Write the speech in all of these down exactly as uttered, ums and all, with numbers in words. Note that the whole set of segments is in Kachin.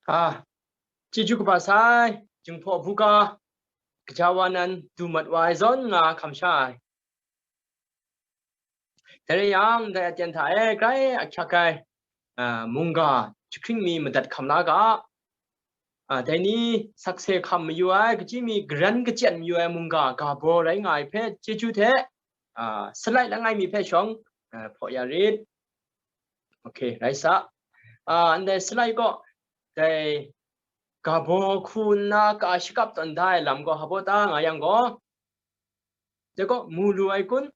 A, chyeju kaba sai, Jinghpaw buga, gaja wa nan du mat wa ai zawn nga hkam sha ai. Dai rai yang, dai aten hta e grai ahkyak ai, a, mungga jahkring mi madat hkam la ga, a, dai ni sakse hkam mayu ai, kachyi mi garan kachyen mayu ai mungga ga baw rai nga ai hpe chyeju hte, a, salai langai mi hpe shawng, a, hpaw ya rit. Okay, rai sa. A, ndai salai gaw, dai ga baw hku nna ka shakap tawn da ai lam gaw hpa baw ta nga yang gaw, dai gaw mu lu ai kun?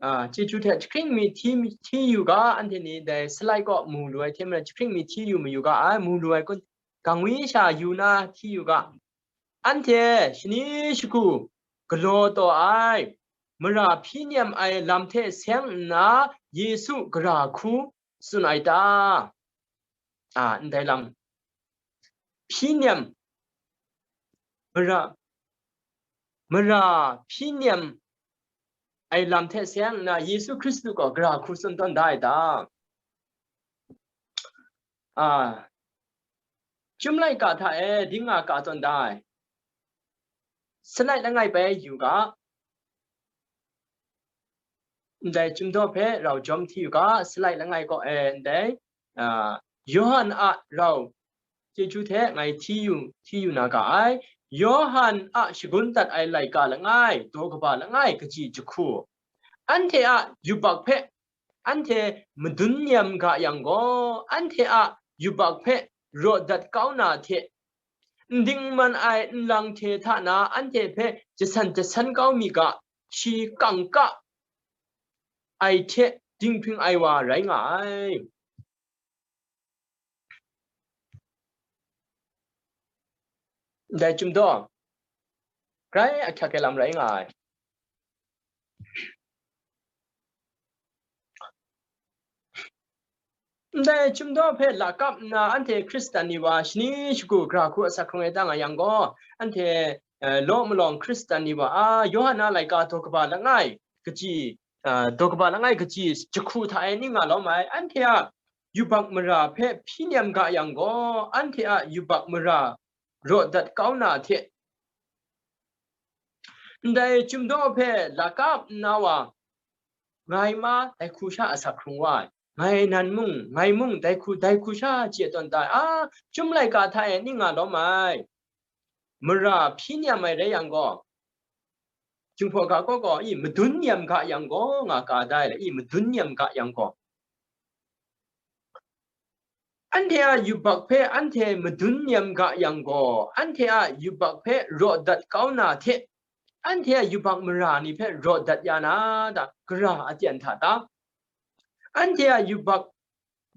A, chyeju hte jahkring mi hti, hti yu ga, anhte ni dai salai gaw mu lu ai hte maren jahkring mi hti yu mayu ga ai, mu lu ai kun? Gangwi sha yu na hti yu ga. Anhte shani shagu galaw taw ai, mara hpyi nem ai lam hte seng nna Yesu gara hku tsun ai ta? A, ndai lam hpyi nem, mara, mara hpyi nem ai lam hte seng nna Yesu Hkristu gaw gara hku tsun tawn da ai ta? A, Chyum laika hta e ding nga ka tawn da ai. Salai langai bai yu ga. Ndai Chyum daw hpe rau jawm hti yu ga, salai langai gaw e ndai, a, Yawhan a rau chyeju hte ngai hti yu, hti yu na ga ai. Yawhan a shagun dat ai laika langai, daw kaba langai, kaji jahku. Anhte a yubak hpe anhte madun nem ga yang gaw, anhte a yubak hpe raw dat kau na hte, n dingman ai nlang hte hta na anhte hpe jasan jasan kau mi ga, shi kangka ai hte dinghpring ai wa rai nga ai. Ndai Chyum daw, grai ahkyak ai lam rai nga ai. Ndai Chyum daw hpe lakap nna anhte Hkristan ni wa shani shagu gara hku asak hkrung ai ta nga yang gaw, anhte, eh, law malawng Hkristan ni wa a, Yawhan a laika daw kaba langai kaji, ah, daw kaba langai kaji jahku hta e ning nga lawm ai, anhte a yubak mara hpe hpyi nem ga yang gaw, anhte a yubak mara raw dat kau na hte, ndai Chyum daw hpe lakap nna wa, ngai ma dai hku sha asak hkrung wa ai, ngai nan mung, ngai mung dai hku, dai hku sha chye tawn da ai, a, Chyum laika hta e ning nga lawm ai. Mara hpyi nem ai rai yang gaw, Jinghpaw ga gaw gaw, i madun nem ga yang gaw, nga ka da ai le, i madun nem ga yang gaw, anhte a yubak hpe anhte madun nem ga yang gaw, anhte a yubak hpe raw dat kau na hte, anhte a yubak mara ni hpe raw dat ya na ta, gara aten hta ta? Anhte a yubak,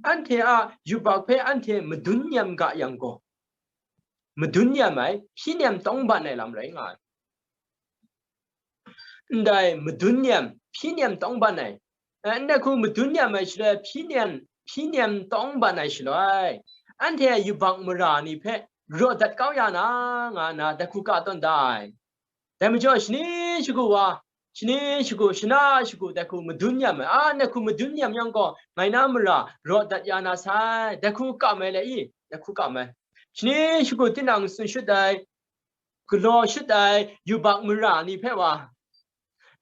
anhte a yubak hpe anhte madun nem ga yang gaw, madun nem ai, hpyi nem tawng ban ai lam rai nga ai. Ndai madun nem, hpyi nem tawng ban ai, eh, ndai hku madun nem ai shaloi, hpyi nem, hpyi nem tawng ban ai shaloi, anhte yubak mara ni hpe raw dat kau ya na, nga nna dai hku ka tawn da ai. Dai majaw, shani shagu wa, shani shagu, shana shagu dai hku madun nem ai, a, dai hku madun nem yang gaw, ngai na mara raw dat ya na sai, dai hku kam ai le i, dai hku kam ai. Shani shagu tinang tsun shut ai, galaw shut ai yubak mara ni hpe wa,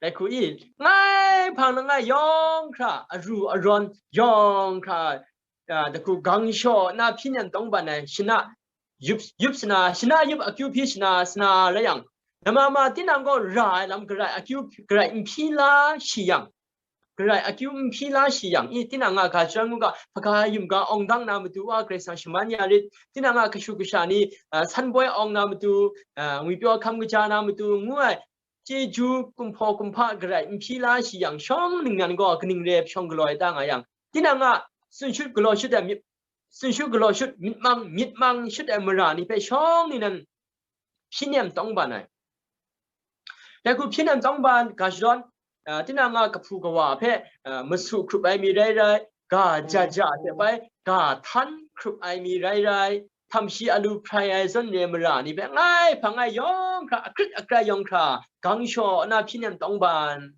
dai hku i, ngai hpang langai yawng hkra, aru arawn yawng hkra, a, dai hku gang shaw na hpyi nem tawng ban ai, shana yup, yup sana, shana yup akyu hpyi shana, sana rai yang, nama ma tinang gaw ra ai lam garai akyu, garai n hpyi la shi yang, garai akyu n hpyi la shi yang, i, tinang a ga shadawn ngu ga, hpaga yum ga awng dang na matu wa, Karai Kasang shaman ya rit, tinang a kashu kasha ni, a, san boi awng na matu, a, ngwipyaw hkam kaja na matu, ngu ai, chyeju kumhpaw kumhpa garai n hpyi la shi yang, shawng ningnan gaw kaning re ai shawng galaw ai ta nga yang, tinang a tsun shut galaw shut ai myit, tsun shut galaw shut myit mang, myit mang shut ai mara ni hpe shawng ningnan hpyi nem tawng ban ai. Dai hku hpyi nem tawng ban ga shadawn, a, tinang a kahpu kawa hpe, a, masu hkrup ai mi rai rai, ga ja ja hte bai ga htan hkrup ai mi rai rai, htam shi alu hprai ai zawn re ai mara ni hpe ngai hpang ai yawng hkra, akrit akrai yawng hkra, gang shaw na hpyi nem tawng ban.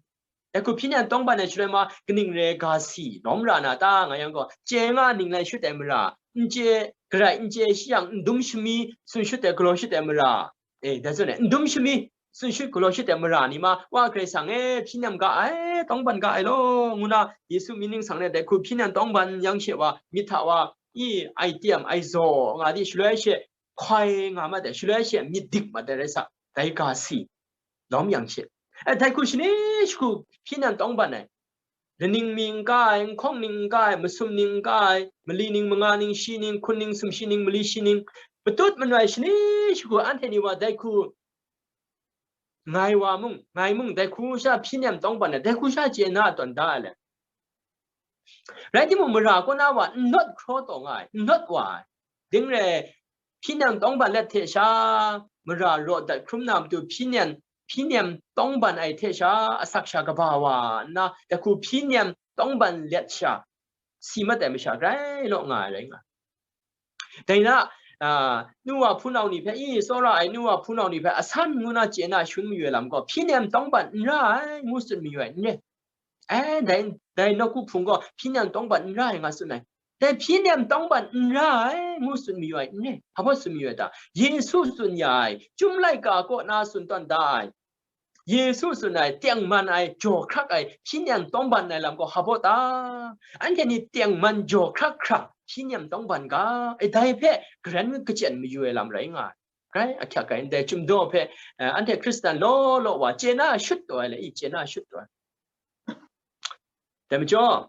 Dai hku hpyi nem tawng ban ai shaloi ma, kaning re ga si lawm ra na ta nga yang gaw, chye nga ning lai shut ai mara, n chye, Karai n chye shi yang, n dum shami, tsun shut ai, galaw shut ai mara, e, dai zawn e, n dum shami, tsun shut, galaw shut ai mara ni ma, wa Karai Kasang e, hpyi nem ga ai, tawngban ga ai law, ngu na, Yesu myit ningsang de, dai hku hpyi nem tawngban yang she wa, myit hta wa, i, ai tiem, ai zaw, nga di, shaloi she, hkoi nga mat ai, shaloi she, myit dik mat ai rai sa, dai ga si, lawm yang she. E, dai hku shani shagu hpyi nem tawngban ai, laning mi n ka ai, nhkawng ning n ka ai, masum ning n ka ai, mali ning, manga ning, shi ning, hkun ning, sumshi ning, mali shi ning, matut manoi shani shagu anhte ni wa dai hku ngai wa mung, ngai mung, dai hku sha hpyi nem tawngban ai, dai hku sha chye na tawn da ai le. Rai timung, mara kaw na wa n nawt hkraw taw nga ai, n nawt wa ai. Ding re, hpyi nem tawngban let hte sha, mara raw dat hkrum na matu hpyi nem, hpyi nem tawngban ai hte sha, asak sha kaba wa nna, dai hku hpyi nem tawngban let sha, si mat ai masha grai law nga ai rai nga ai. Dai na, a, nu wa hpunau ni hpe, i, tsawra ai nu wa hpunau ni hpe asan ngu na chye na shangun mayu ai lam gaw, hpyi nem tawngban n ra ai, ngu tsun mayu ai n re. E, dai, dai nawku hpung gaw hpyi nem tawngban n ra ai, nga tsun ai. Dai hpyi nem tawngban n ra ai, ngu tsun mayu ai n re. Hpa baw tsun mayu ai ta? Yesu tsun ya ai, Chyum laika kaw na tsun tawn da ai, Yesu tsun ai, tengman ai, jaw hkrak ai, hpyi nem tawngban ai lam gaw hpa baw ta? Anhte ni tengman jaw hkrak hkra, hpyi nem tawngban ga, e, dai hpe garan kachyen mayu ai lam rai nga ai. Grai ahkyak ai, ndai chyum daw hpe, eh, anhte Hkristan law law wa chye na shut taw ai le, i chye na shut taw ai. Dai majaw,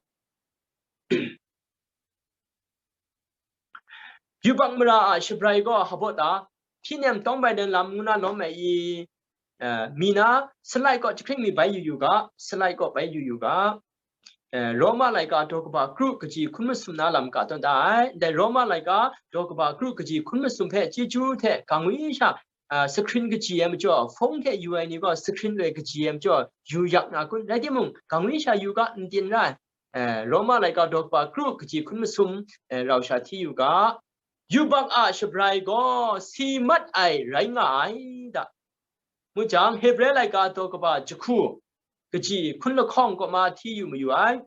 yubak mara a shabrai gaw hpa baw ta? Hpyi nem tawngban ai lam ngu na lawm ai i, eh, mi na, Salai kaw jahkring mi bai yu yu ga, Salai kaw bai yu yu ga, eh, Roma laika daw kaba kru kaji hkun masum na lam ka tawn da ai. Ndai Roma laika daw kaba kru kaji hkun masum hpe chyeju hte gangwi sha, ah, sahkrin kaji ai majaw, hpawng hte yu ai ni gaw sahkrin loi kaji ai majaw, yu yak na kun? Rai timung, gangwi sha yu ga, n tin ra ai. Eh, Roma laika daw kaba kru kaji hkun masum, eh, rau sha hti yu ga, yubak a shabrai gaw si mat ai rai nga ai da. Mu jang, Hebre laika daw kaba jahku kaji hkun lahkawng kaw ma hti yu mayu ai.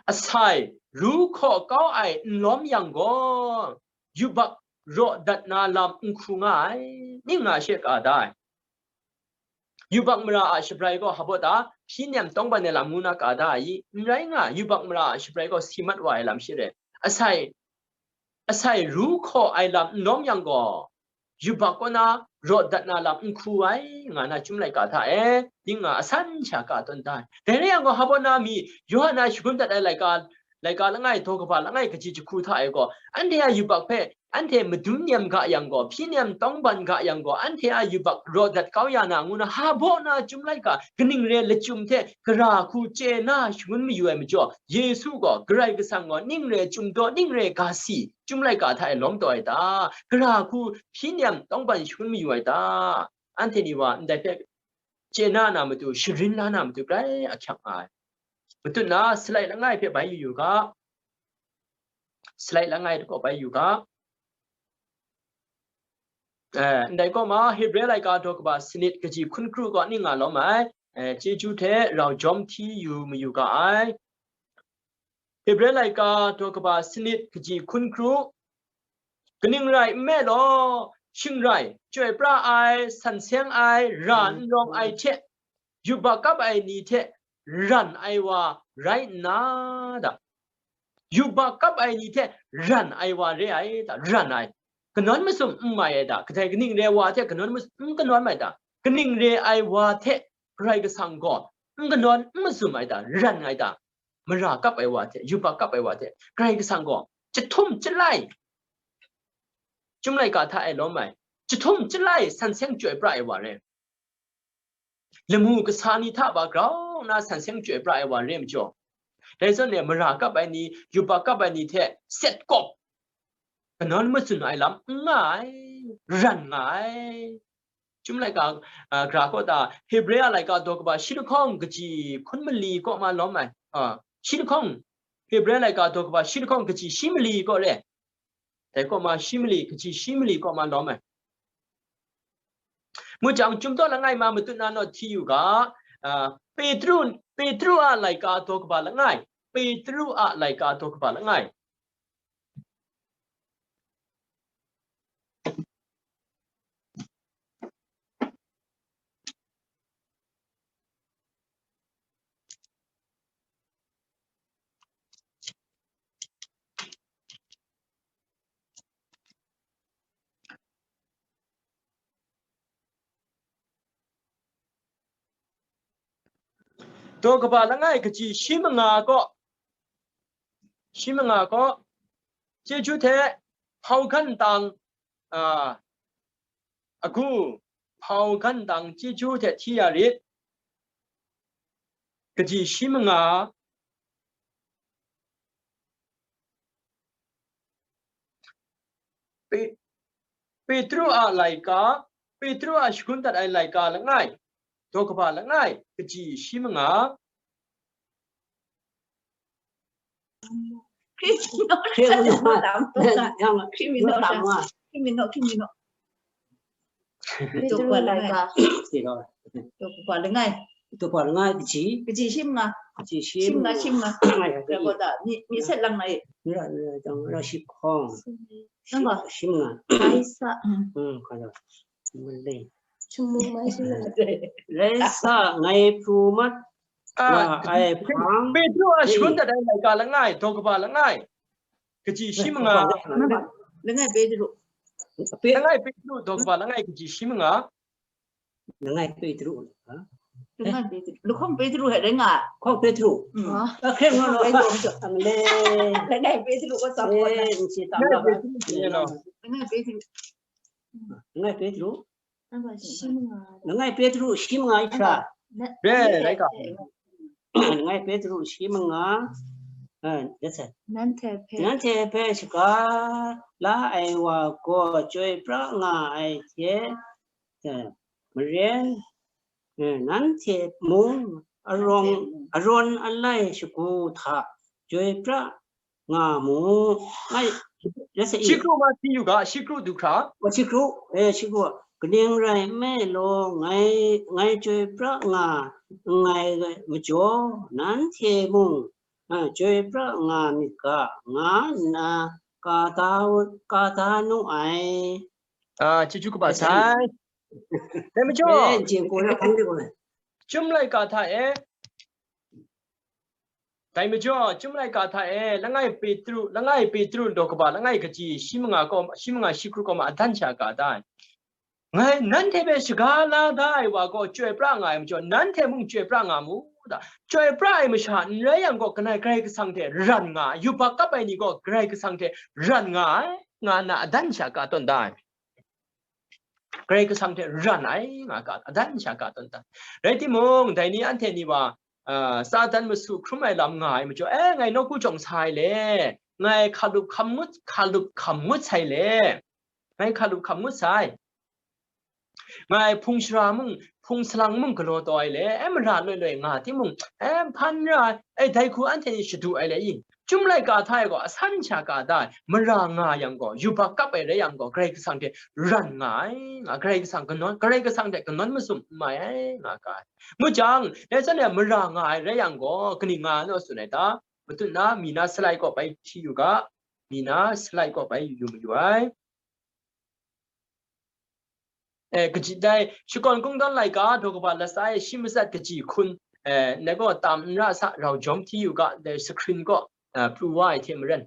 Asai ru hkaw kau ai n lawm yang gaw, yubak raw dat na lam n hku nga ai, ning nga she ka da ai. Yubak mara a shabrai gaw hpa baw ta? Hpyi nem tawngban ai lam ngu na ka da ai, n rai nga, yubak mara a shabrai gaw si mat wa ai lam she re. Asai, asai ru hkaw ai lam n lawm yang gaw, yubak kaw na raw dat na lam n hku ai, nga na Chyum laika hta e, ning nga asan sha ka tawn da ai. Dai rai yang gaw, hpa baw na mi, Yawhan a shagun dat ai laika, laika langai, daw kaba langai kaji jahku hta e gaw, anhte a yubak hpe, anhte madun nem ga yang gaw, hpyi nem tawngban ga yang gaw, anhte a yubak raw dat kau ya na, ngu na, hpa baw na Chyum laika, kaning re lachyum hte, gara hku chye na shangun mayu ai majaw, Yesu gaw, Karai Kasang gaw, ning re chyum daw, ning re ga si, Chyum laika hta e lawm taw ai ta? Gara hku hpyi nem tawngban shangun mayu ai ta? Anhte ni wa ndai hpe chye na na matu, sharin la na matu, grai ahkyak nga ai. Matut na, Salai langai hpe bai yu yu ga, Salai langai hpe bai yu ga. Eh, ndai kaw ma, Hebre laika daw kaba sanit kaji hkun kru kaw ning nga lawm ai, eh, chyeju hte rau jawm hti yu mayu ga ai. Hebre laika daw kaba sanit kaji hkun kru, kaning rai nme law, shing rai, chyoi pra ai, san seng ai, ra n rawng ai hte, yubak kap ai ni hte ran ai wa rai nna da. Yubak kap ai ni hte ran ai wa re ai da, ran ai. Kanawn masum n mai ai da, kadai kaning re ai wa hte kanawn mas-, n kanawn mai da. Kaning re ai wa hte Karai Kasang gaw n kanawn n masum ai da, ran ai da. Mara kap ai wa hte, yubak kap ai wa hte, Karai Kasang gaw jahtum jalai, Chyum laika hta e lawm ai, jahtum jalai san seng chyoi pra ai wa re. Lamu kasa ni hta wa grau nna san seng chyoi pra ai wa re majaw, dai zawn e mara kap ai ni, yubak kap ai ni hte set kawp, kanawn matsun ai lam n nga ai, ran nga ai. Chyum laika, a, gara kaw ta? Hebre a laika daw kaba shi lahkawng kaji hkun mali kaw ma lawm ai. A, shi lahkawng, Hebre laika daw kaba shi lahkawng kaji shi mali kaw re. Dai kaw ma shi mali, kaji shi mali kaw ma lawm ai. Mu jang, Chyum daw langai ma matut na naw hti yu ga, a, Petru, Petru a laika daw kaba langai, Petru a laika daw kaba langai. Daw kaba langai kaji shi manga kaw, shi manga kaw, chyeju hte hpau gan tang, a, agu, hpau gan tang chyeju hte hti ya rit. Kaji shi manga, Pe-, Petru a laika, Petru a shagun dat ai laika langai, daw kaba langai, kaji shi manga. Hkriminal. Hkriminal. Hkriminal. Hkriminal. Hkriminal. Petru laika. Daw kaba langai. Daw kaba langai. Kaji? Kaji shi manga. Kaji shi manga. Shi manga, shi manga. Langai kaji. Daw kaba da. Ni, ni set lang na e. Ni ra, ni ra, jang ra shi hkawng. Nang ga? Shi manga. Rai sa. Hmm, ka da. Malai. Chumu mai shi manga. Rai sa, ngai pru mat. Ah, wa ai hpang. Petru a shagun dat ai laika langai, daw kaba langai. Kaji shi manga. Langai Petru. Pe- Langai Petru, daw kaba langai kaji shi manga. Langai Petru, ha? Langai Petru. Lahkawng Petru hai rai nga. Hkawng Petru. Mm. Ah. Ahkre nga lo. Petru. Ang le. Langai Petru ko sa ko. Eh, nsi tam la. Langai Petru. Langai Petru. Langai Petru. Langai Petru shi manga i hkra. Re, rai ka. Langai Petru shi manga. Eh, that's it. Nanhte hpe. Nanhte hpe shaga la ai wa gaw chyoi pra nga ai hte, eh, maren, eh, nanhte mung arawng, arawng alai shagu hta chyoi pra nga mu. Ngai, let's say, shi kru ma hti yu ga, shi kru du hkra. Oh, shi kru, eh, shi kru. Kaning rai nme law, ngai, ngai chyoi pra nga nngai majaw, nanhte mung, ah, chyoi pra nga myit ga, nga nna ka da, ka da nu ai. Ah, chyeju kaba sai. Dai majaw, eh, jing ko na hpang de ko na. Chyum laika hta e, dai majaw, chyum laika hta e, langai Petru, langai Petru daw kaba langai kaji shi manga kaw, shi manga shi kru kaw ma adan sha ka da ai. Ngai nanhte hpe shaga la da ai wa gaw chyoi pra nga ai majaw, nanhte mung chyoi pra nga mu da. Chyoi pra ai masha n rai yang gaw, kanai Karai Kasang hte ran nga ai, yubak kap ai ni gaw Karai Kasang hte ran nga ai, nga nna adan sha ka tawn da ai. Karai Kasang hte ran ai nga ka, adan sha ka tawn da. Rai timung, dai ni anhte ni wa, ah, Satan masu hkrum ai lam nga ai majaw, eh, ngai nawku jawng sa ai le, ngai hkalup hkam ngut, hkalup hkam ngut sai le, ngai hkalup hkam ngut sai. Ngai hpung shara mung, hpung salang mung galaw taw ai le, eh, mara loi loi nga timung, eh, hpan ra ai, eh, dai hku anhte ni shadu ai le i, Chyum laika hta e gaw asan sha ka da ai, mara nga yang gaw, yubak kap ai rai yang gaw, Karai Kasang hte ran nga ai, nga, Karai Kasang kanawn, Karai Kasang hte kanawn masum n mai ai, nga ka ai. Ngu jang, dai zawn e mara nga ai rai yang gaw, kaning nga ai naw tsun ai ta? Matut na, mi na slide kaw bai hti yu ga, mi na slide kaw bai yu mayu ai. Eh, kaji dai, shakawn kungdawn laika, daw kaba latsa e shi matsat kaji hkun, eh, ndai gaw tam n ra sa, rau jawm hti yu ga, dai screen kaw, eh, pru wa ai hte maren.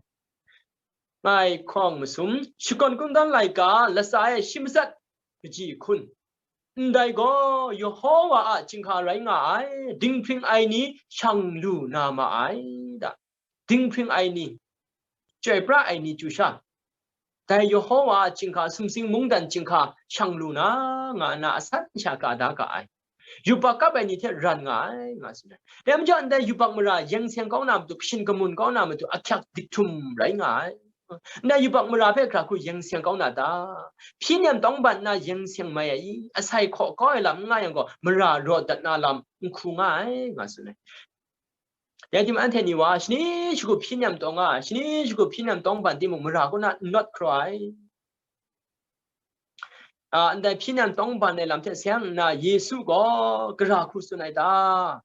Ngai hkawng masum, shakawn kungdawn laika, latsa e shi matsat kaji hkun. Ndai gaw, Yehowa a chyinghka rai nga ai, dinghpring ai ni shang lu na ma ai, da. Dinghpring ai ni, chyoi pra ai ni chyu sha, dai Yehowa a chyinghka, sumsing mungdan chyinghka shang lu na, nga nna asan sha ka da ga ai. Yubak kap ai ni hte ran nga ai, nga tsun ai. Dai majaw, ndai yubak mara yeng seng kau na matu, kashin kamun kau na matu, ahkyak dik htum rai nga ai. Ndai yubak mara hpe hkra hku yeng seng kau na ta? Hpyi nem tawngban nna yeng seng mai ai i? Asai hkaw kau ai lam n nga yang gaw, mara rawt dat na lam n hku nga ai, nga tsun ai. Rai timung, anhte ni wa, shani shagu hpyi nem taw nga, shani shagu hpyi nem tawngban timung, mara kaw na n nawt hkra ai. A, ndai hpyi nem tawngban ai lam hte seng nna, Yesu gaw gara hku tsun ai ta?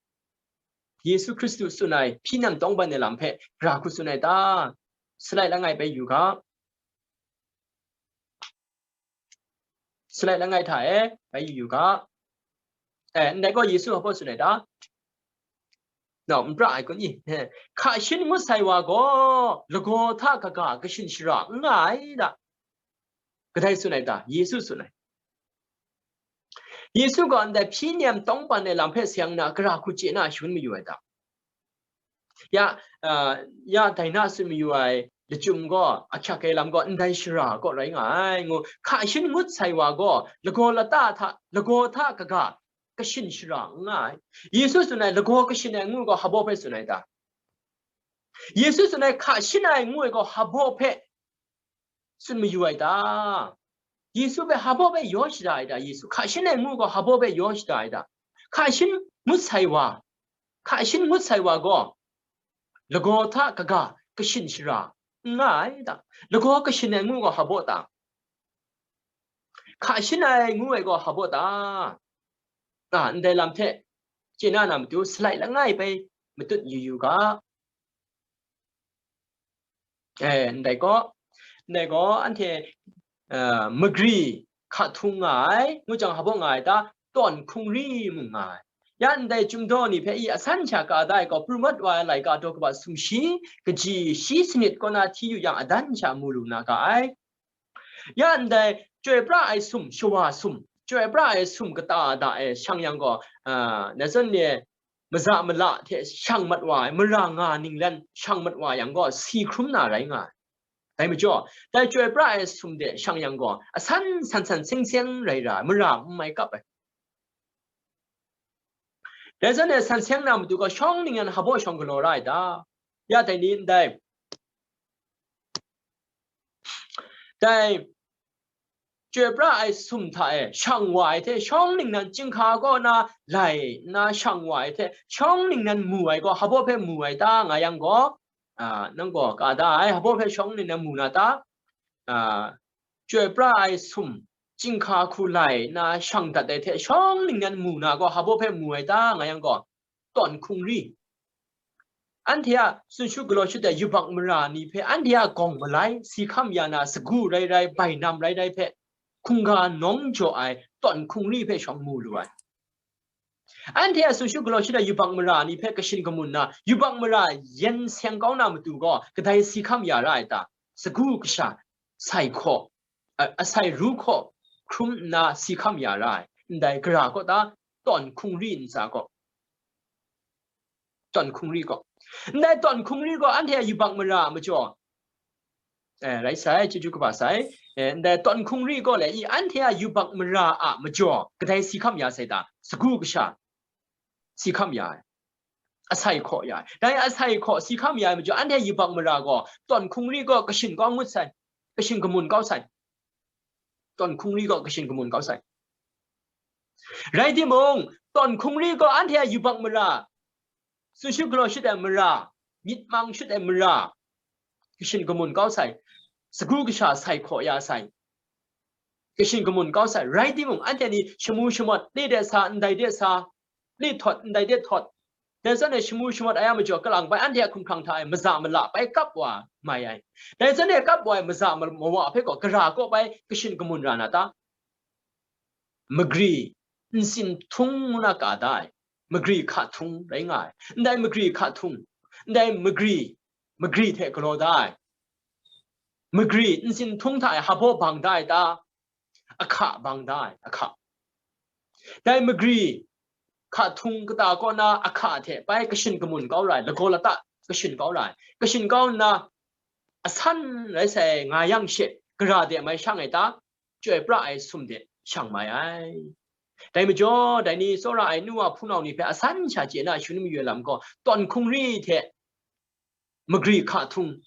Yesu Hkristu tsun ai hpyi nem tawngban ai lam hpe gara hku tsun ai ta? Slide langai bai yu ga. Slide langai hta e, bai yu yu ga. Eh, ndai gaw Yesu hpa tsun ai ta? Nau, n pra ai kun i? Hka shin ngut sai wa gaw, lagaw hta kaga kashin shara n nga ai da. Kadai tsun ai ta? Yesu tsun ai. Yesu gaw ndai hpyi nem tawng pan ai lam hpe sayang na, gara hku chye na shangun mayu ai ta? Ya, a, ya, dai na tsun mayu ai lachyum gaw, ahkyak ai lam gaw, ndai shara kaw rai nga ai, ngu, hka shin ngut sai wa gaw, lagaw lata hta, lagaw hta kaga, kashin shara n nga ai. Yesu tsun ai, lagaw kashin ai ngu gaw, hpa baw hpe tsun ai ta? Yesu tsun ai, hka shin ai ngu ai gaw, hpa baw hpe tsun mayu ai ta? Yesu hpe hpa baw hpe yaw shada ai ta? Yesu hka shin ai ngu gaw, hpa baw hpe yaw shada ai ta? Hka shin ngut sai wa, hka shin ngut sai wa gaw, lagaw hta kaga kashin shara n nga ai ta? Lagaw kashin ai ngu gaw, hpa baw ta? Hka shin ai ngu ai gaw, hpa baw ta? A, ndai lam hte chye na na matu, salai langai bai matut yu yu ga. E, ndai gaw, ndai gaw, anhte, a, magri hka htung nga ai, ngu jang, hpa baw nga ai ta? Tawn hkungri mung nga ai. Ya, ndai chyum daw ni hpe i asan sha ka da ai gaw, pru mat wa ai laika daw kaba sumshi, kaji shi sanit kaw na hti yu yang, adan sha mu lu na ga ai. Ya, ndai chyoi pra ai sum, shawa sum, chyoi pra ai sum kata da e shang yang gaw, a, na zawn ni, maza mala hte shang mat wa ai, mara nga ninglen shang mat wa yang gaw, si hkrum na rai nga ai. Dai majaw, dai chyoi pra ai sum de shang yang gaw, asan san san seng seng rai ra ai, mara n mai kap ai. Dai zawn e, san seng na matu gaw, shawng ningnan hpa baw shawng galaw ra ai ta? Ya, dai ni ndai, dai chyoi pra ai sum hta e shang wa ai hte, shawng ningnan chyinghka kaw na lai nna shang wa ai hte, shawng ningnan mu ai gaw, hpa baw hpe mu ai ta, nga yang gaw, a, nang gaw ka da ai, hpa baw hpe shawng ningnan mu na ta? A, chyoi pra ai sum chyinghka hku lai nna shang dat ai hte, shawng ningnan mu na gaw, hpa baw hpe mu ai ta, nga yang gaw, tawn hkungri. Anhte a tsun shut galaw shut ai yubak mara ni hpe anhte a gawng malai, si hkam ya na sagu rai rai, bainam rai rai hpe hkungga nawng jaw ai tawn hkungri hpe shawng mu lu ai. Anhte a tsun shut galaw shut ai yubak mara ni hpe kashin kamun na, yubak mara yen seng kau na matu gaw, kadai si hkam ya ra ai ta? Sagu kasha, sai hkaw, a, asai ru hkaw hkrum nna si hkam ya ra ai, ndai gara kaw ta? Tawn hkungri ntsa gaw, tawn hkungri gaw. Ndai tawn hkungri gaw anhte a yubak mara a majaw, eh, rai sai, chyeju kaba sai, eh, ndai tawn hkungri gaw le i, anhte a yubak mara a majaw kadai si hkam ya sai ta? Sagu kasha si hkam ya ai, asai hkaw ya ai. Dai asai hkaw si hkam ya ai majaw, anhte a yubak mara gaw tawn hkungri gaw kashin kau ngut sai, kashin kamun kau sai. Tawn hkungri gaw kashin kamun kau sai. Rai timung, tawn hkungri gaw anhte a yubak mara, tsun shut galaw shut ai mara, myit mang shut ai mara, kashin kamun kau sai, sagu kasha sai hkaw ya sai, kashin kamun kau sai. Rai timung, anhte ni shamu shamawt, li de sa, ndai de sa, li htawt, ndai de htawt, dai zawn e shamu shamawt ai a majaw, kalang bai anhte a hkumhkrang hta e maza mala bai kap wa mai ai. Dai zawn e kap wa ai maza ma-, mawa hpe gaw gara kaw bai kashin kamun ra na ta? Magri ntsin htung ngu na ka da ai, magri hka htung rai nga ai. Ndai magri hka htung, ndai magri, magri hte galaw da ai, magri ntsin htung hta e hpa baw bang da ai ta? Ahka bang da ai, ahka. Dai magri hka htung kata kaw na ahka hte bai kashin kamun kau ra ai, lagaw lata kashin kau ra ai. Kashin kau nna, asan rai sai nga yang she, gara de mai shang ai ta? Chyoi pra ai sum de shang mai ai. Dai majaw, dai ni tsawra ai nu wa hpunau ni hpe asan sha chye na shangun mayu ai lam gaw, tawn hkungri hte magri hka htung.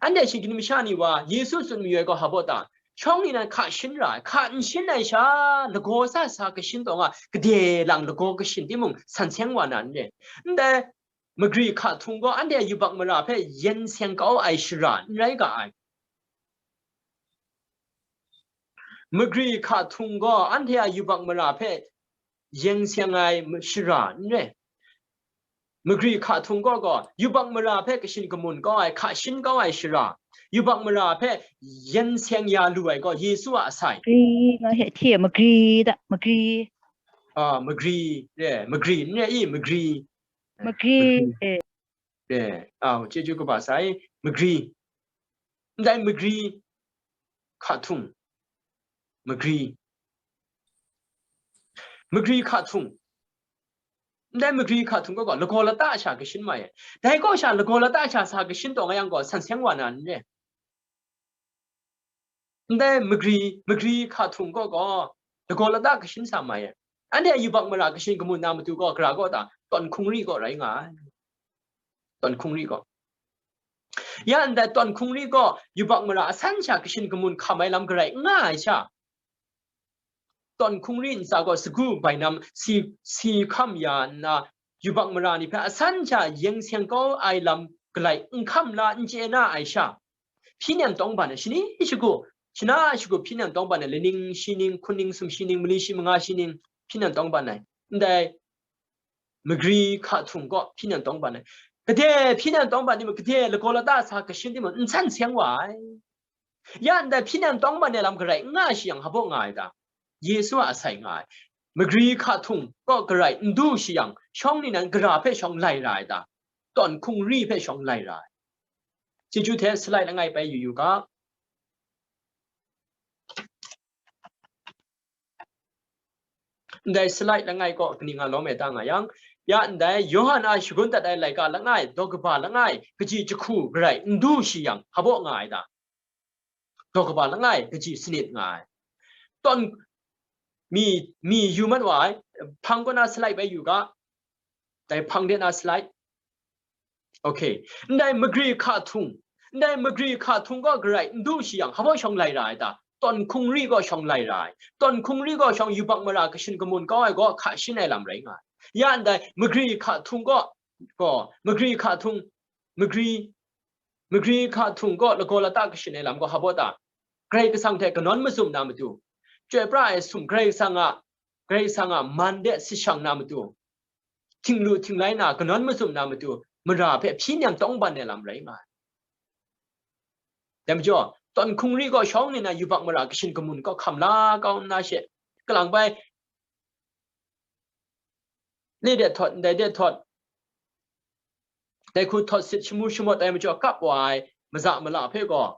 Anhte shinggyim masha ni wa Yesu tsun mayu ai gaw hpa baw ta? Shawng ningnan hka shin ra ai, hka n shin ai sha, lagaw sa sa kashin taw nga, gade lang lagaw kashin timung, san seng wa na n re. Ndai magri hka htung gaw anhte a yubak mara hpe yen seng kau ai shara n rai ga ai. Magri hka htung gaw anhte a yubak mara hpe yen seng ai ma-, shara n re. Magri hka htung gaw gaw, yubak mara hpe kashin kamun kau ai, hka shin kau ai shara, yubak mara hpe yen seng ya lu ai gaw, Yesu a asai. Magri nga he hti e, magri da, magri. Ah, magri, re, magri, n re i, magri. Magri, magri. Eh. Re, au, chyeju kaba sai, magri. Ndai magri hka htung, magri. Magri hka htung. Ndai magri hka htung gaw, gaw lagaw lata sha kashin mai ai. Dai kaw sha lagaw lata sha sa kashin taw nga yang gaw, san seng wa na n re. Ndai magri, magri hka htung gaw, gaw lagaw lata kashin sa mai ai. Anhte yubak mara kashin kamun na matu gaw, gara gaw ta, tawn hkungri gaw rai nga ai. Tawn hkungri gaw. Ya ndai tawn hkungri gaw, yubak mara asan sha kashin kamun hkam ai lam garai n nga ai sha, tawn hkungri ntsa gaw sagu bainam si, si hkam ya nna, yubak mara ni hpe asan sha yeng seng kau ai lam galai n hkam la n chye na ai sha, hpyi nem tawng ban ai shani shagu, shana shagu hpyi nem tawng ban ai, laning shi ning, hkuning sumshi ning, mali shi manga shi ning, hpyi nem tawng ban ai. Ndai magri hka htung gaw hpyi nem tawng ban ai. Gade hpyi nem tawng ban timung, gade lagaw lata sa kashin timung, n san seng wa ai. Ya ndai hpyi nem tawng ban ai lam garai n nga shi yang, hpa baw nga ai ta? Yesu a asai nga ai. Magri hka htung gaw garai n du shi yang, shawng ni nan gara hpe shawng lai ra ai ta? Tawn hkungri hpe shawng lai ra ai. Chyeju hte slide langai bai yu yu ga. Ndai slide langai gaw kaning nga lawm ai ta nga yang, ya ndai Yawhan a shagun dat ai laika langai, daw kaba langai, kaji jahku garai n du shi yang, hpa baw nga ai ta? Daw kaba langai, kaji sanit nga ai. Tawn mi, mi yu mat wa ai, hpang kaw na slide bai yu ga, dai hpang de na slide. Okay. Ndai magri hka htung, ndai magri hka htung gaw garai n du shi yang, hpa baw shawng lai ra ai ta? Tawn hkungri gaw shawng lai ra ai. Tawn hkungri gaw shawng yubak mara kashin kamun kau ai gaw hka shin ai lam rai nga ai. Ya ndai magri hka htung gaw, gaw, magri hka htung, magri, magri hka htung gaw lagaw lata kashin ai lam gaw hpa baw ta? Karai Kasang hte kanawn mazum na matu, chyoi pra ai sum, Karai Kasang a, Karai Kasang a man de si shang na matu, htinglu htinglai na kanawn mazum na matu, mara hpe hpyi nem tawng ban ai lam rai nga ai. Dai majaw, tawn hkungri gaw shawng ni na yubak mara kashin kamun kaw hkam la kau nna she, kalang bai, le de htawt, ndai de htawt, dai hku htawt sit shamu shamawt ai majaw kap wa ai maza mala hpe gaw,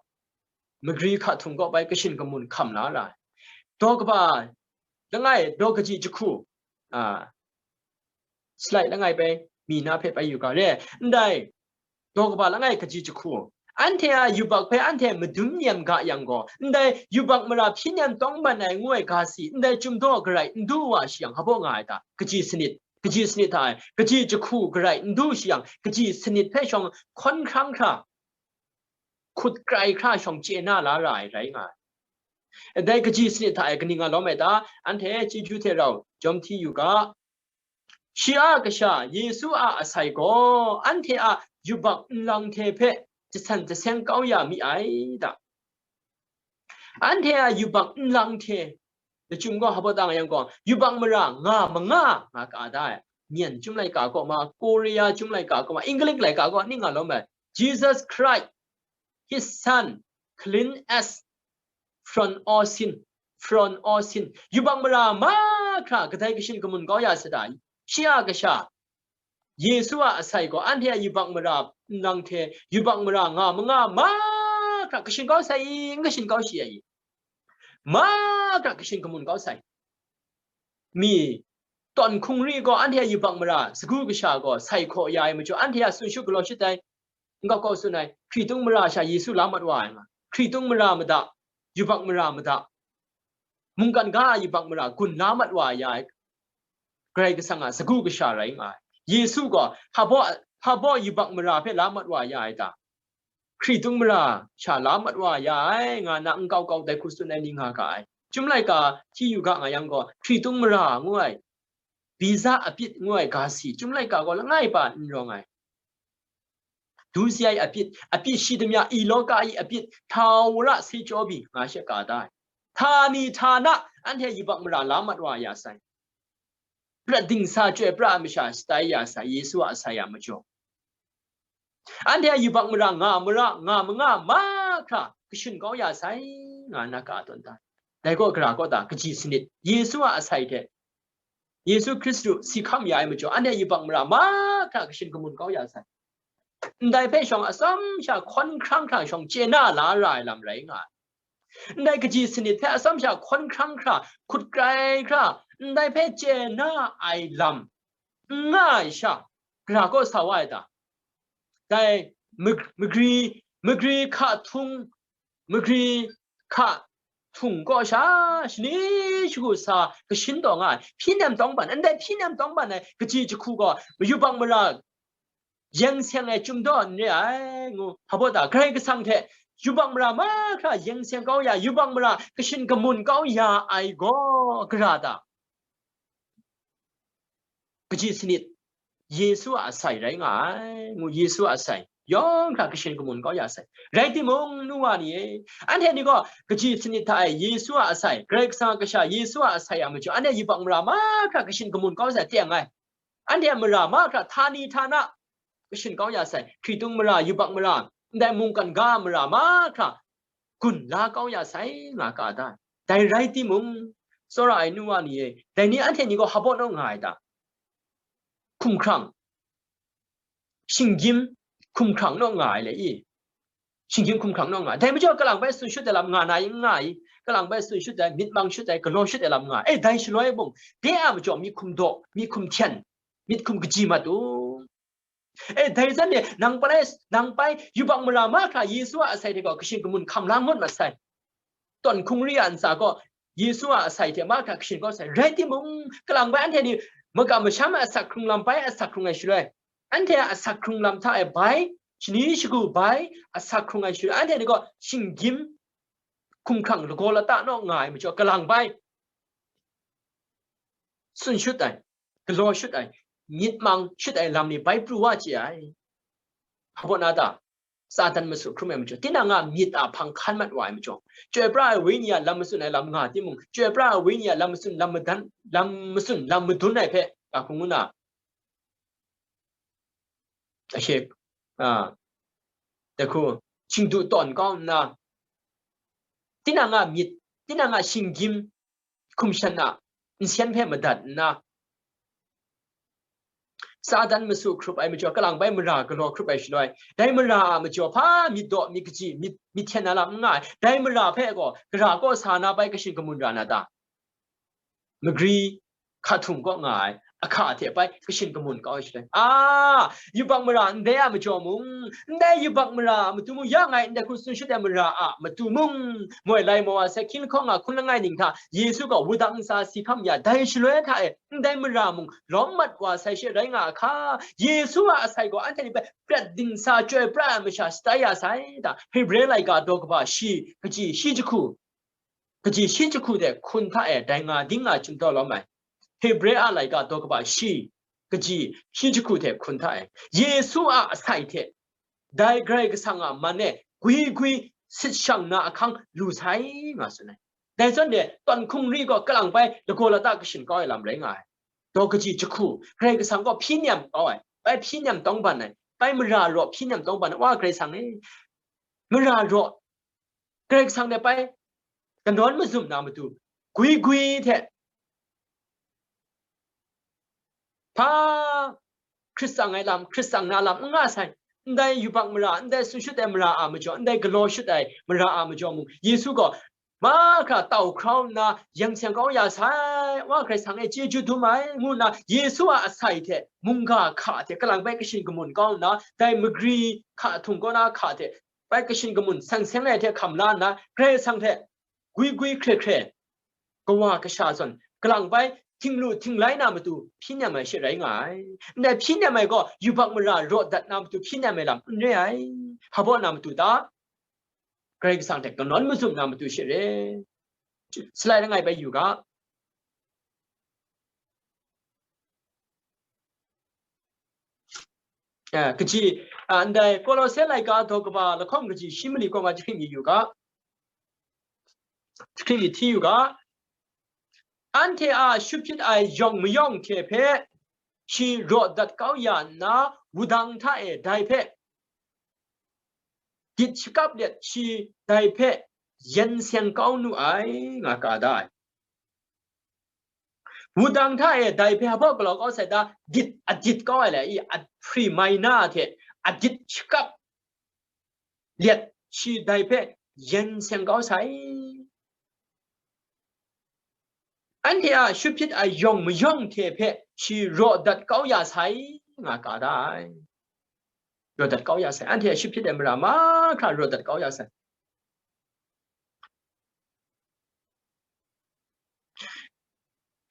magri hka htung kaw bai kashin kamun hkam la ra ai. Daw kaba langai, daw kaji jahku, a, slide langai bai mi na hpe bai yu ga re. Ndai daw kaba langai kaji jahku, anhte a yubak hpe anhte madun nem ga yang gaw, ndai yubak mara hpyi nem tawng ban ai ngu ai ga si, ndai chyum daw garai n du wa shi yang, hpa baw nga ai ta? Kaji sanit, kaji sanit hta e, kaji jahku garai n du shi yang, kaji sanit hpe shawng hkawn hkrang hkra, hkut krai hkra shawng chye na la ra ai rai nga ai. Dai kaji sanit hta e kaning nga lawm ai ta? Anhte chyeju hte rau jawm hti yu ga. Shi a kasha, Yesu a asai gaw, anhte a yubak nlang hte hpe jasan jaseng kau ya mi ai ta? Anhte a yubak nlang hte, lachyum gaw hpa baw ta nga yang gaw, yubak mara nga manga nga ka da ai. Myen chyum laika kaw ma, Korea chyum laika kaw ma, English laika kaw ning nga lawm ai. Jesus Christ, his son, clean us from all sin, from all sin. Yubak mara mahkra kadai kashin kamun kau ya sata? Shi a kasha, Yesu a asai gaw anhte a yubak mara nlang hte yubak mara nga manga mahkra kashin kau sai i, n kashin kau shi ai i? Mahkra kashin kamun kau sai. Mi tawn hkungri gaw anhte a yubak mara sagu kasha gaw sai hkaw ya ai majaw, anhte a tsun shu galaw shut ai, n kau kau tsun ai, hkritung mara sha Yesu la mat wa ai nga, hkritung mara mada, yubak mara mada, mungkan ga a yubak mara gun la mat wa ya ai, Karai Kasang a sagu kasha rai nga ai. Yesu gaw hpa baw, hpa baw yubak mara hpe la mat wa ya ai ta? Hkritung mara sha la mat wa ya ai, nga na n kau kau dai hku tsun ai ni nga ga ai. Chyum laika hti yu ga nga yang gaw, hkritung mara ngu ai, biza apit ngu ai ga si, chyum laika gaw langai pa n rawng ai. Dusya ai apit, apit shi damya, i lawka i apit, htawra se chyaw byi nga she ka da ai. Hta mi hta na, anhte yubak mara la mat wa ya sai. Prat dingsa chyoi pra ai masha shatai ya sai, Yesu a asai a majaw. Anhte a yubak mara nga mara, nga manga mahkra kashin kau ya sai, nga na ka tawn da. Dai gaw gara kaw ta? Kaji sanit, Yesu a asai hte, Yesu Hkristu si hkam ya ai majaw, anhte a yubak mara mahkra kashin kamun kau ya sai. Ndai hpe shawng atsawm sha hkawn hkrang hkra shawng chye na la ra ai lam rai nga ai. Ndai kaji sanit hpe atsawm sha hkawn hkrang hkra, hkut krai hkra, ndai hpe chye na ai lam n nga ai sha, gara kaw sa wa ai ta? Dai mag-, magri, magri hka htung, magri hka htung kaw sha, shani shagu sa kashin taw nga ai, hpyi nem tawng ban, ndai hpyi nem tawng ban ai kaji jahku gaw, yubak mara yeng seng ai chyum daw n re ai, ngu. Hpa baw ta, Karai Kasang hte yubak mara mahkra yeng seng kau ya, yubak mara kashin kamun kau ya ai gaw, gara ta? Kaji sanit, Yesu a asai rai nga ai, ngu, Yesu a asai, yawng hkra kashin kamun kau ya sai. Rai timung, nu wa ni e, anhte ni gaw kaji sanit hta e Yesu a asai, Karai Kasang a Kasha Yesu a asai a majaw, anhte yubak mara mahkra kashin kamun kau sai teng ai. Anhte a mara mahkra htani htana kashin kau ya sai, hkritung mara, yubak mara, ndai mungkan ga mara mahkra gun la kau ya sai, nga ga da. Dai rai timung, tsawra ai nu wa ni e, dai ni anhte ni gaw hpa baw naw nga ai ta? Hkumhkrang, shinggyim hkumhkrang naw nga ai le i? Shinggyim hkumhkrang naw nga ai. Dai majaw, kalang bai tsun shut ai lam nga na i, n nga i? Kalang bai tsun shut ai, myit mang shut ai, galaw shut ai lam nga ai. E, dai shaloi mung, de a majaw, myit hkum daw, myit hkum hten, myit hkum kaji mat u. E, dai zawn e, nang bai, nang bai yubak mara mahkra Yesu a asai hte gaw kashin kamun hkam la ngut mat sai. Tawn hkungri a ntsa gaw Yesu a asai hte mahkra kashin kau sai. Rai timung, kalang bai anhte ni makam masham a asak hkrung lam bai asak hkrung ai shaloi, anhte a asak hkrung lam hta e bai, shani shagu bai asak hkrung ai shaloi, anhte ni gaw shinggyim hkumhkrang lagaw lata naw nga ai majaw, kalang bai tsun shut ai, galaw shut ai, myit mang shut ai lam ni bai pru wa chye ai. Hpa baw na ta? Satan masu hkrum ai majaw, tinang a myit a hpang hkan mat wa ai majaw, Chyoi pra ai Wenyi a lam matsun ai lam nga timung, Chyoi pra ai Wenyi a lam matsun, lam madan, lam matsun, lam madun ai hpe, a hkung ngu na, ashe, a, dai hku, shingdu tawn kau nna, tinang a myit, tinang a shinggyim hkum shan a nsen hpe madat nna, Satan masu hkrup ai majaw, kalang bai mara galaw hkrup ai shaloi, dai mara a majaw hpa myit daw, myit kaji, myit, myit hten na lam n nga ai. Dai mara hpe gaw, gara kaw sa na bai kashin kamun ra na ta? Magri hka htung kaw nga ai, ahka hte bai kashin kamun kau ai shaloi, a, yubak mara ndai a majaw mung, ndai yubak mara a matu mung, ya ngai ndai hku tsun shut ai mara a matu mung, moi lai mawa sai, hkying lahkawng a hkun langai ning hta Yesu gaw wudang ntsa si hkam ya, dai shaloi hta e ndai mara mung lawm mat wa sai she rai nga a hka, Yesu a asai gaw anhte ni hpe prat dingsa chyoi pra ai masha shatai ya sai ta? Hebre laika daw kaba shi, kaji shi jahku, kaji shi jahku hte hkun hta e dai nga ding nga chyum taw lawm ai. Hebre a laika daw kaba shi, kaji shi jahku hte hkun hta e, Yesu a asai hte dai Karai Kasang a man e gwi gwi sit shang na ahkang lu sai, nga tsun ai. Dai zawn e, tawn hkungri gaw kalang bai lagaw lata kashin kau ai lam rai nga ai. Daw kaji jahku, Karai Kasang gaw hpyi nem kau ai, bai hpyi nem tawng ban ai, bai mara raw hpyi nem tawng ban ai, wa Karai Kasang e, mara raw Karai Kasang hte bai kanawn mazum na matu, gwi gwi hte hpa Hkrit tsang ai lam, hkrit tsang na lam n nga sai. Ndai yubak mara, ndai tsun shut ai mara a majaw, ndai galaw shut ai mara a majaw mung, Yesu gaw mahkra tau hkrau nna, yeng seng kau ya sai, wa Karai Kasang e chyeju dum ai, ngu nna, Yesu a asai hte mungga hka hte kalang bai kashin kamun kau nna, dai magri hka htung kaw na hka hte bai kashin kamun seng seng ai hte hkam la nna, Karai Kasang hte gwi gwi hkre hkre, kawa kasha zawn, kalang bai htinglu htinglai na matu hpyi nem ai she rai nga ai. Ndai hpyi nem ai gaw, yubak mara raw dat na matu hpyi nem ai lam n re ai. Hpa baw na matu ta? Karai Kasang hte kanawn mazum na matu she re. Salai langai bai yu ga. Eh, kaji, ah, ndai Kolose laika daw kaba lahkawng kaji shi mali kaw nga jahkring mi yu ga. Jahkring mi hti yu ga. Anhte a shut hpyit ai yawng mayawng hte hpe shi raw dat kau ya nna, wudang hta e dai hpe dit shakap let shi dai hpe yen seng kau nu ai, nga ka da ai. Wudang hta e dai hpe hpa galaw kau sai ta? Dit, adit kau ai le i, a hpri mai na hte adit shakap let shi dai hpe yen seng kau sai. Anhte a shut hpyit a yawng mayawng hte hpe shi raw dat kau ya sai, nga ga da ai. Raw dat kau ya sai. Anhte a shut hpyit ai mara mahkra raw dat kau ya sai.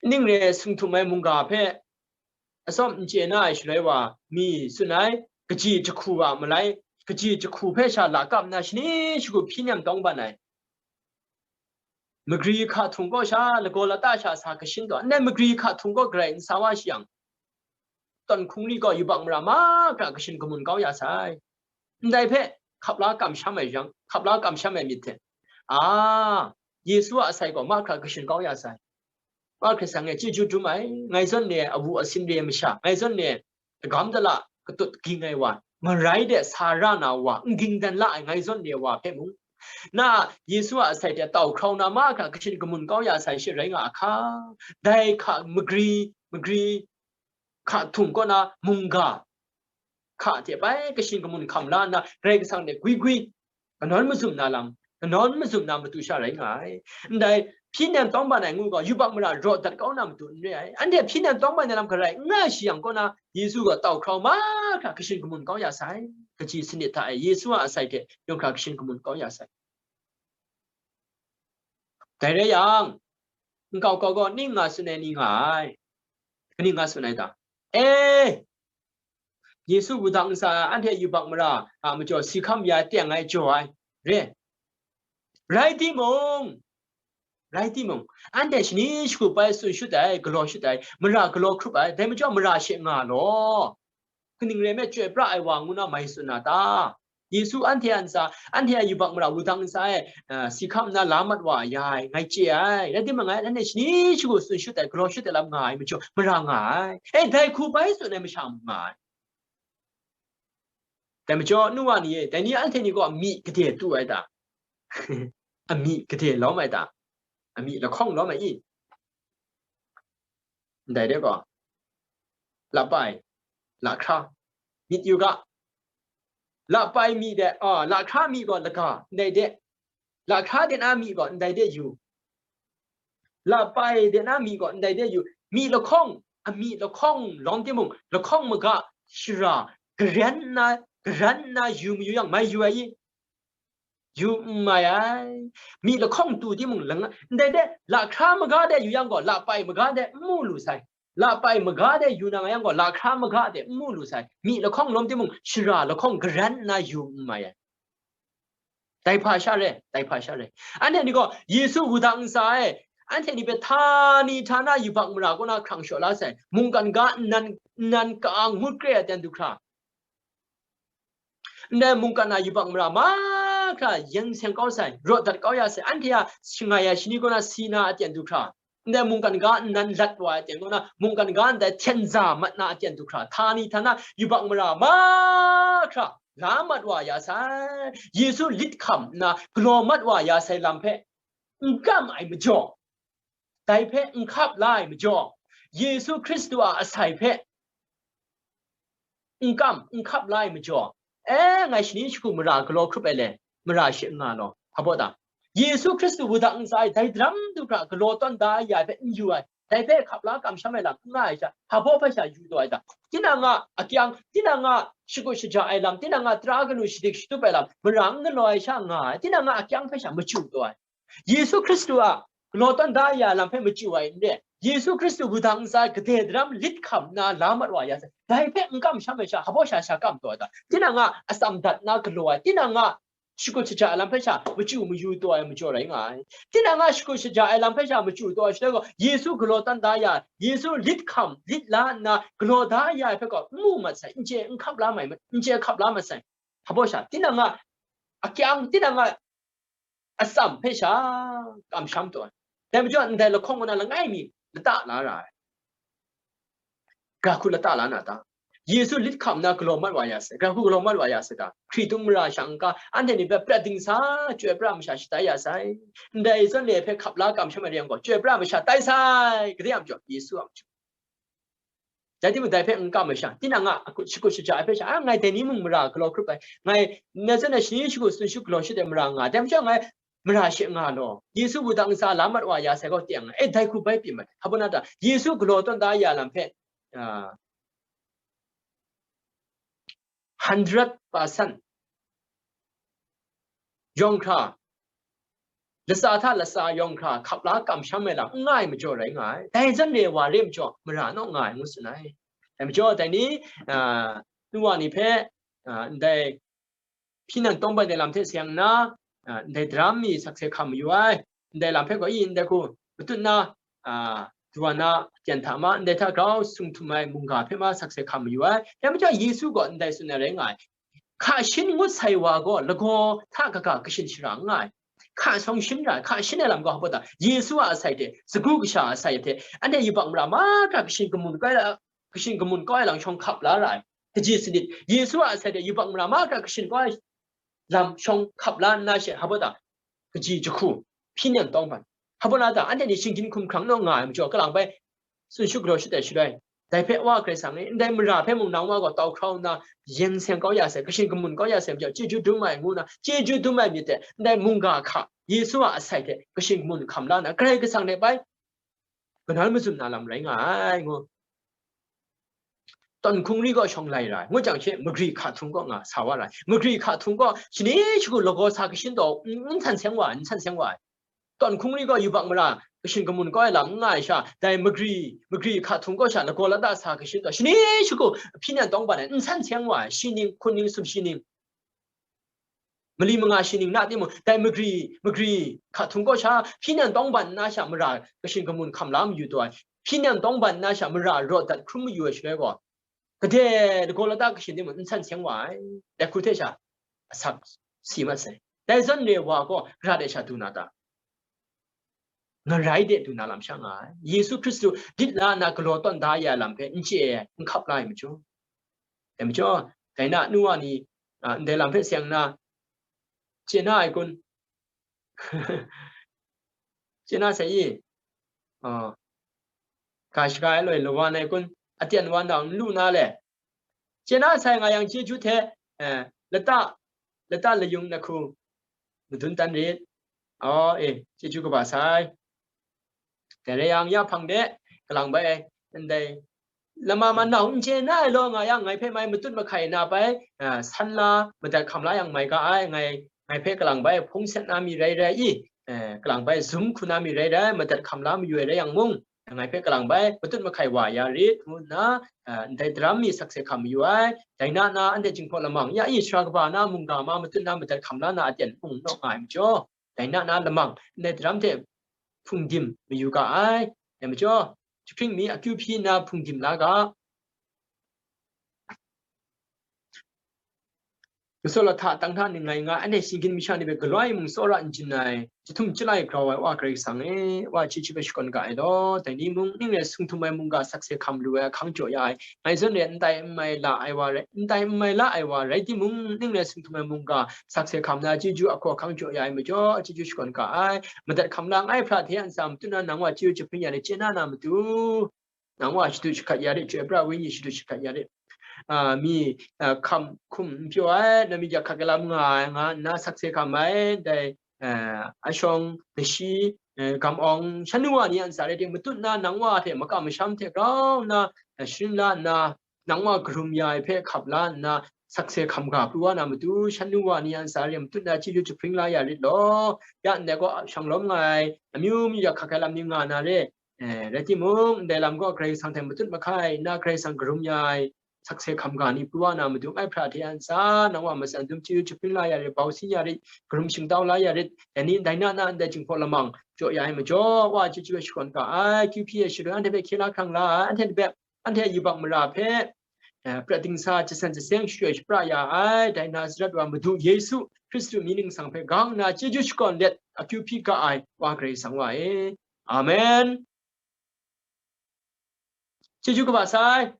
Ning re sung htum ai mungga hpe atsawm n chye na ai shaloi wa mi tsun ai, kaji jahku a malai, kaji jahku hpe sha lakap nna shani shagu hpyi nem tawng ban ai. Magri hka htung kaw sha, lagaw lata sha sa kashin taw, ndai magri hka htung kaw garai n sa wa shi yang, tawn hkungri gaw yubak mara mahkra kashin kamun kau ya sai. Ndai hpe hkap la kamsham ai yang, hkap la kamsham ai myit hte, a, Yesu a asai gaw mahkra kashin kau ya sai. Mahkra sang e chyeju dum ai, ngai zawn ni awu asin re masha, ngai zawn ni tagam dala katut ging ai wa, marai de sa ra na wa, n ging dan la ai ngai zawn ni wa hpe mung, na Yesu a asai hte tau hkrau na mahkra kashin kamun kau ya sai shi rai nga a hka, dai hka magri, magri hka htung kaw na mungga hka hte bai kashin kamun hkam la nna, Karai Kasang hte gwi gwi, kanawn mazum na lam, kanawn mazum na matu sha rai nga ai. Ndai hpyi nem tawng ban ai ngu gaw, yubak mara raw dat kau na matu n re ai. Anhte hpyi nem tawng ban ai lam garai n nga shi yang kaw na, Yesu gaw tau hkrau mahkra kashin kamun kau ya sai. Kaji sanit hta e, Yesu a asai hte yawng hkra kashin kamun kau ya sai. Dai rai yang, nkau kau gaw ning nga tsun ai ni nga ai. Kaning nga tsun ai ta? E, Yesu wudang ntsa anhte yubak mara a majaw si hkam ya teng ai jaw ai re. Rai timung, rai timung, anhte shani shagu bai tsun shut ai, galaw shut ai, mara galaw hkrup ai, dai majaw mara she nga law. Kaning rai nme, chyoi pra ai wa ngu na mai tsun na ta? Yesu anhte a ntsa, anhte a yubak mara wudang ntsa e, a, si hkam nna la mat wa ya ai, ngai chye ai. Rai timung, ngai anhte shani shagu tsun shut ai, galaw shut ai lam nga ai majaw, mara nga ai. E, dai hku bai tsun ai masha mung nga ai. Dai majaw, nu wa ni e, dai ni anhte ni gaw amyih gade tu ai ta? Amyih gade lawm ai ta? Amyih lahkawng lawm ai i? Ndai de gaw, lapai, lahkra, myit yu ga. Lapai myi de, a, lahkra myi gaw laga, ndai de. Lahkra de na myi gaw ndai de yu. Lapai de na myi gaw ndai de yu. Myi lahkawng, amyih lahkawng lawm timung, lahkawng maga shara, garan nna, garan nna yu mayu yang, mai yu ai i? Yu n mai ai. Myi lahkawng tu timung, lang, ndai de, lahkra maga de yu yang gaw, lapai maga de n mu lu sai. Lapai maga de yu na nga yang gaw, lahkra maga de n mu lu sai. Myi lahkawng lawm timung, shara lahkawng garan nna yu n mai ai. Dai hpa sha re, dai hpa sha re. Anhte ni gaw Yesu wudang ntsa e, anhte ni hpe htani htana yubak mara kaw na hkrang shaw la sai. Mungkan ga nnan, nnan ka-ang ngut kre ai aten du hkra, ndai mungkan a yubak mara mahkra yen seng kau sai, rawt dat kau ya sai, anhte a shangai ai shani kaw na si na aten du hkra, ndai mungkan ga nnan lat wa ai aten kaw na, mungkan ga ndai hten za mat na aten du hkra, htani htana yubak mara mahkra la mat wa ya sai, Yesu lit hkam nna galaw mat wa ya sai lam hpe n kam ai majaw, dai hpe n hkap la ai majaw, Yesu Hkristu a asai hpe n kam, n hkap la ai majaw, e, ngai shani shagu mara galaw hkrup ai le, mara she nga law, hpa baw ta? Yesu Hkristu wudang ntsa e dai daram du hkra galaw tawn da ya ai hpe n yu ai, dai hpe hkap la kamsham ai lam n nga ai sha, hpa baw hpe sha yu taw ai ta? Tinang a akyang, tinang a shakut shaja ai lam, tinang a tara kanu shadik shatup ai lam, mara n galaw ai sha nga ai, tinang a akyang hpe sha machyu taw ai. Yesu Hkristu a galaw tawn da ya lam hpe machyu ai n re. Yesu Hkristu wudang ntsa gade daram lit hkam nna la mat wa ya sai, dai hpe n kamsham ai sha, hpa baw sha sha kam taw ai ta? Tinang a atsam dat na galaw ai, tinang a shakut shaja ai lam hpe sha machyu mayu taw ai majaw rai nga ai. Tinang a shakut shaja ai lam hpe sha machyu taw ai shaloi gaw, Yesu galaw tawn da ya, Yesu lit hkam, lit la nna galaw da ya ai hpe gaw n mu mat sai, n chye n hkap la mai, n chye hkap la mat sai. Hpa baw sha, tinang a akyang, tinang a atsam hpe sha kamsham taw ai. Dai majaw, ndai lahkawng kaw na langai mi lata la ra ai. Gara hku lata la na ta? Yesu lit hkam nna galaw mat wa ya sai, gara hku galaw mat wa ya sai ta? Hkritung mara shang n ka, anhte ni hpe prat dingsa, chyoi pra masha shatai ya sai. Ndai zawn ni hpe hkap la kamsham ai rai yang gaw, chyoi pra masha tai sai, gade a majaw, Yesu a majaw. Dai timung, dai hpe n kam ai sha, tinang a akut, shakut shaja ai hpe sha, a, ngai dai ni mung mara galaw hkrup ai, ngai, ngai zawn e shani shagu tsun shut galaw shut ai mara nga ai, dai majaw ngai mara she nga law, Yesu wudang ntsa la mat wa ya sai gaw teng, e, dai hku bai pyi mat. Hpa na ta, Yesu galaw tawn da ya lam hpe, a, hundred percent yawng hkra, latsa hta latsa yawng hkra hkap la kamsham ai lam n nga ai majaw rai nga ai. Dai zawn re wa re majaw, mara naw nga ai ngu tsun ai. Dai majaw, dai ni, a, nu wa ni hpe, a, ndai hpyi nan tawng ban ai lam hte seng nna, a, ndai daram mi sakse hkam mayu ai, ndai lam hpe gaw, i, ndai hku matut nna, a, duwa na aten hta ma, ndai hta grau sung htum ai mungga hpe ma sakse hkam mayu ai. Dai majaw, Yesu gaw ndai tsun ai rai nga ai. Hka shin ngut sai wa gaw lagaw hta kaga kashin shara n nga ai. Hka sawng shin ra ai, hka shin ai lam gaw hpa ta, Yesu a asai hte, sagu kasha a asai hte, anhte yubak mara mahkra kashin kamun kau ai la, kashin kamun kau ai lam shawng hkap la ra ai. Kaji sanit, Yesu a asai hte yubak mara mahkra kashin kau ai lam shawng hkap la nna she, hpa ta, kaji jahku, hpyi nan tawng ban, hpa na ta, anhte ni shinggyim hkum hkrang naw nga ai majaw, kalang bai tsun shu galaw shut ai shaloi, dai hpe Wa Karai Kasang e, ndai mara hpe mung nang wa gaw tau hkrau nna, yen seng kau ya sai, kashin kamun kau ya sai majaw, chyeju dum ai ngu nna, chyeju dum ai myit hte, ndai mungga hka, Yesu a asai hte kashin kamun hkam la nna, Karai Kasang hte bai kanau mazum na lam rai nga ai ngu. Tawn hkungri gaw shawng lai ra ai, ngut jang she, magri hka htung kaw nga sa wa ra ai. Magri hka htung kaw shani shagu lagaw sa kashin taw, n, n san seng wa ai, n san seng wa ai. Tawn hkungri gaw yubak mara kashin kamun kau ai lam n nga ai sha, dai magri, magri hka htung kaw sha lagaw lata sa kashin taw, shani shagu hpyi nan tawng ban ai, n san seng wa ai, shi ning, hkun ning, sumshi ning, mali manga shi ning na timung, dai magri, magri hka htung kaw sha, hpyi nan tawng ban nna sha mara kashin kamun hkam la mayu taw ai, hpyi nan tawng ban nna sha mara rawt dat hkrum mayu ai shaloi gaw, gade lagaw lata kashin timung n san seng wa ai, dai hku hte sha asak si mat sai. Dai zawn re wa gaw, gara de sha du na ta? Ngarai de du na lam sha nga ai. Yesu Hkristu dit la nna galaw tawn da ya ai lam hpe n chye ai, n hkap la ai majaw. Dai majaw, dai na nu wa ni, a, ndai lam hpe seng nna, chye na ai kun? Chye na sai i? A, ga shaga ai loi lawan ai kun? Aten wan dang n lu na le? Chye na sai nga yang chyeju hte, eh, lata, lata layung na hku madun tan rit. Aw, e, chyeju kaba sai. Dai rai yang, ya hpang de, kalang bai, ndai, lama manau n chye na ai law nga yang, ngai hpe mai matut mahkai na bai, ah, san la, madat hkam la yang mai ga ai, ngai, ngai hpe kalang bai hpung set na mi rai rai i, eh, kalang bai zum hku na mi rai rai, madat hkam la mayu ai rai yang mung, ngai hpe kalang bai matut mahkai wa ya rit, ngu nna, ah, ndai daram mi sakse hkam mayu ai. Dai na na, anhte Jinghpaw lamang ya i, sara kaba na mungga ma matut na madat hkam la na aten mung naw nga ai majaw, dai na na lamang ndai daram hte hpungdim mayu ga ai. Dai majaw, jahpring mi akyu hpyi nna hpungdim la ga. Masawla hta tang hta ning ngai nga, anhte shinggyim masha ni hpe galoi mung tsawra n jin ai, jahtum chyalai grau ai Wa Karai Kasang e, Wa chyeju hpe shakawn ga ai law, dai ni mung ning rai sung htum ai mungga sakse hkam lu ai ahkang jaw ya ai, ngai zawn re ndai n mai la ai wa rai, ndai n mai la ai wa rai timung, ning rai sung htum ai mungga sakse hkam na chyeju ahkaw ahkang jaw ya ai majaw, chyeju shakawn ga ai. Madat hkam la ai hpra hte a ntsa matut na nang wa chyeju jahpring ya rit, chye na na matu, nang wa shadu jahkat ya rit, Chyoi pra Wenyi shadu jahkat ya rit. A, mi, a, hkam hkum n pyaw ai, na myit ya hkak ya lam nga ai, nga nna sakse hkam ai, dai, a, ashawng, lashi, a, gam awng, shan nu wa ni a ntsa rai timung, matut na nang wa hte makam masham hte grau nna, a, sharin la nna, nang wa karum ya ai hpe hkap la nna, sakse hkam ga pru wa na matu, shan nu wa ni a ntsa rai matut na chyeju jahpring la ya rit law. Ya ndai gaw shang lawm nga ai, amyu myu ya hkak ai lam ni nga na re. Eh, rai timung, ndai lam gaw Karai Kasang hte matut mahkai nna, Karai Kasang karum ya ai sakse hkam ga ni pru wa na matu, ngai hpra hte a ntsa, nang wa matsan dum chyeju jahpring la ya rit, bau sin ya rit, karum shingtau la ya rit, dai ni ndai na na ndai Jinghpaw lamang jaw ya ai majaw, Wa chyeju e shakawn ga ai, kyu hpyi ai shaloi anhte hpe hkye la hkrang la ai, anhte hpe, anhte yubak mara hpe, eh, prat dingsa jasan jaseng shachyoi shapra ya ai, dai Nazaret wa Madu Yesu Hkristu mying ningsang hpe gang nna chyeju shakawn let akyu hpyi ga ai Wa Karai Kasang wa e. Amen. Chyeju kaba sai.